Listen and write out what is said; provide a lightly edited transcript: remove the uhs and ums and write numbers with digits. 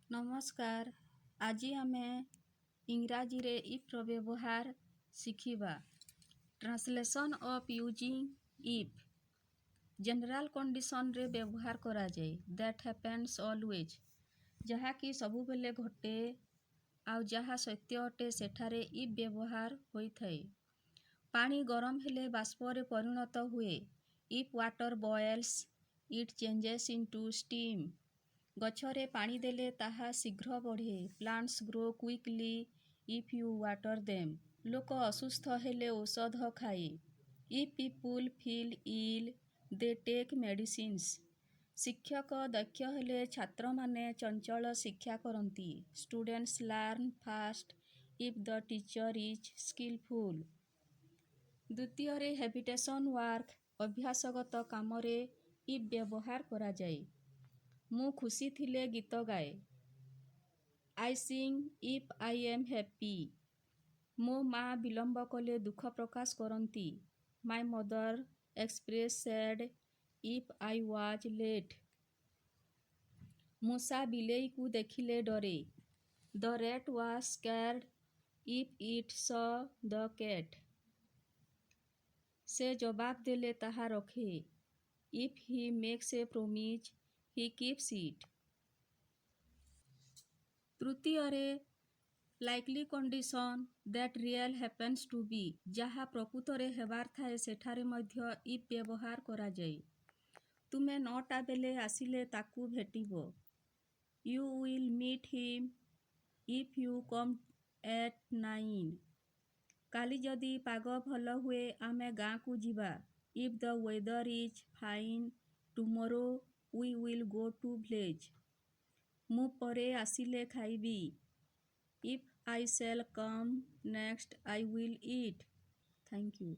ନମସ୍କାର। ଆଜି ଆମେ ଇଂରାଜୀରେ ଇଫ୍ର ବ୍ୟବହାର ଶିଖିବା। Translation of using if. General କଣ୍ଡିସନରେ ବ୍ୟବହାର କରାଯାଏ। That happens always. ଯାହାକି ସବୁବେଳେ ଘଟେ ଆଉ ଯାହା ସତ୍ୟ ଅଟେ, ସେଠାରେ if ବ୍ୟବହାର ହୋଇଥାଏ। ପାଣି ଗରମ ହେଲେ ବାଷ୍ପରେ ପରିଣତ ହୁଏ। If water boils, it changes into steam. ଗଛରେ ପାଣି ଦେଲେ ତାହା ଶୀଘ୍ର ବଢ଼େ। Plants grow quickly if you water them. ଲୋକ ଅସୁସ୍ଥ ହେଲେ ଔଷଧ ଖାଏ। If people feel ill, they take medicines. ଶିକ୍ଷକ ଦକ୍ଷ ହେଲେ ଛାତ୍ରମାନେ ଚଞ୍ଚଳ ଶିକ୍ଷା କରନ୍ତି। Students learn fast if the teacher is skillful. ଦ୍ୱିତୀୟରେ ହାବିଚୁଆଲ୍ ୱାର୍କ, ଅଭ୍ୟାସଗତ କାମରେ if ବ୍ୟବହାର କରାଯାଏ। ମୁଁ ଖୁସି ଥିଲେ ଗୀତ ଗାଏ। I sing if I am happy. ମୋ ମା ବିଳମ୍ବ କଲେ ଦୁଃଖ ପ୍ରକାଶ କରନ୍ତି। My mother express sad if I was late. ମୂଷା ବିଲେଇକୁ ଦେଖିଲେ ଡରେ। The rat was scared if it saw the cat. ସେ ଜବାବ ଦେଲେ ତାହା ରଖେ। If he makes a promise, he keeps it. ତୃତୀୟରେ likely condition that really happens to be. ଯାହା ପ୍ରକୃତରେ ହେବାର ଥାଏ, ସେଠାରେ ମଧ୍ୟ if ବ୍ୟବହାର କରାଯାଏ। ତୁମେ 9ଟା ବେଳେ ଆସିଲେ ତାକୁ ଭେଟିବ। You will meet him if you come at 9. କାଲି ଯଦି ପାଗ ଭଲ ହୁଏ, ଆମେ ଗାଁକୁ ଯିବା। If the weather is fine tomorrow, we will go to village. ମୁଁ ପରେ ଆସିଲେ ଖାଇବି। If I shall come next, I will eat. Thank you.